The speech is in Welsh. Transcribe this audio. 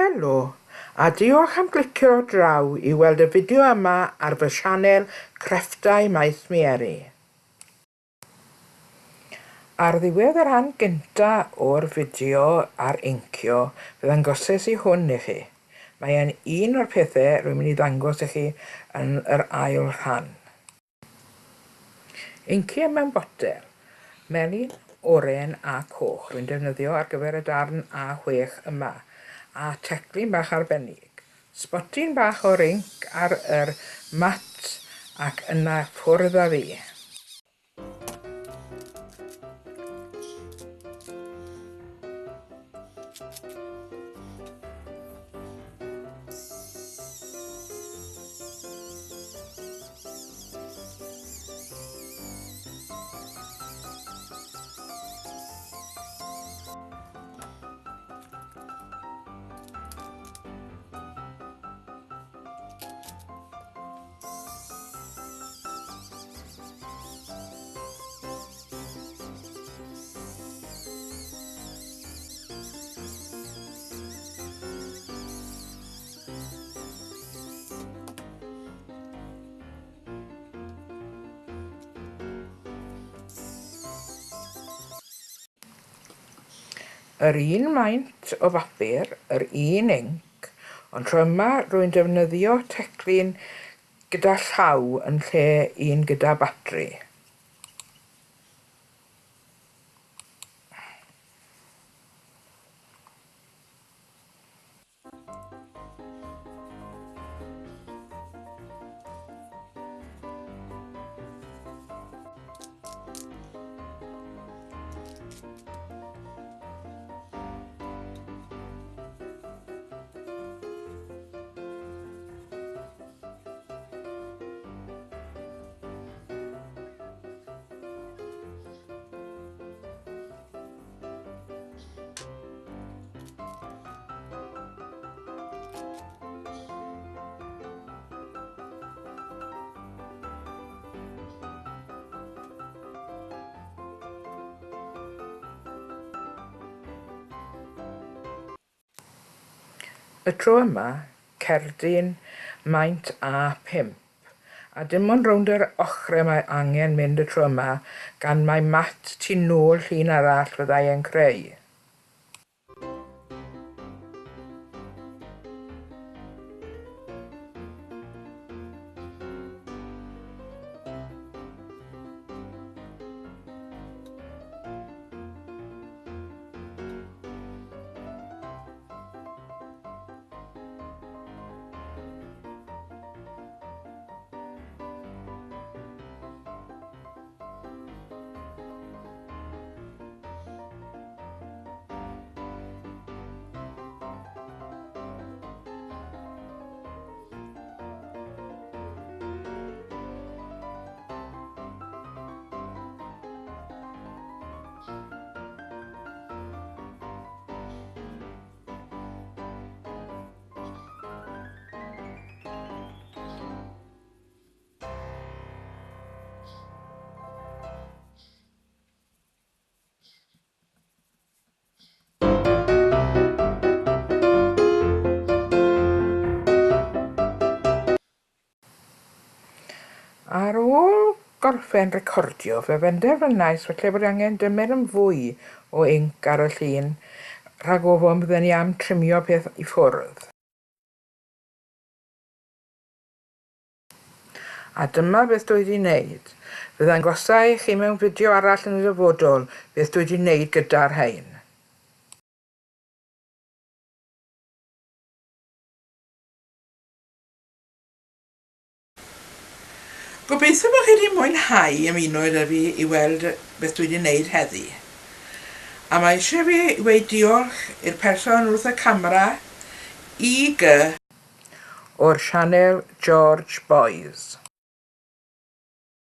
Helo, a diolch am glicio draw i weld y fideo yma ar fy sianel Crefftau Maes Mieri. Ar ddiwedd y rhan gynta o'r fideo ar incio, fe ddangoses i hwn i chi. Mae e'n un o'r pethe rwy'n mynd i ddangos i chi yn yr ail rhan. Incio mewn botel, melyn, oren a coch rwy'n defnyddio ar gyfer y darn A6 yma, a teclyn bach arbennig. Sbotyn bach o'r inc ar yr mat ac yna ffwrdd â fi. Yr un maint o bapur, yr un inc, ond tro yma rwy'n defnyddio teclyn gyda llaw yn lle un gyda batri. Y tro yma, cerdyn maint A5, a dim ond rownd yr ochrau mae angen mynd y tro yma gan mai mat tu nôl llun arall fyddai e'n creu. Ar ôl gorffen recordio, fe benderfynais falle bod angen dymer yn fwy o inc ar y llun rhag ofon bydden ni am trimio peth i ffwrdd. A dyma beth dwi wedi wneud. Fe ddangosai i chi mewn fideo arall yn y dyfodol beth dwi wedi wneud gyda'r rhain. Gobeithio bod chi wedi mwynhau ymuno gyda fi i weld beth dwi wedi wneud heddi. A mae eisiau fi weud diolch i'r person wrth y camera, IG, o'r sianel George Boys.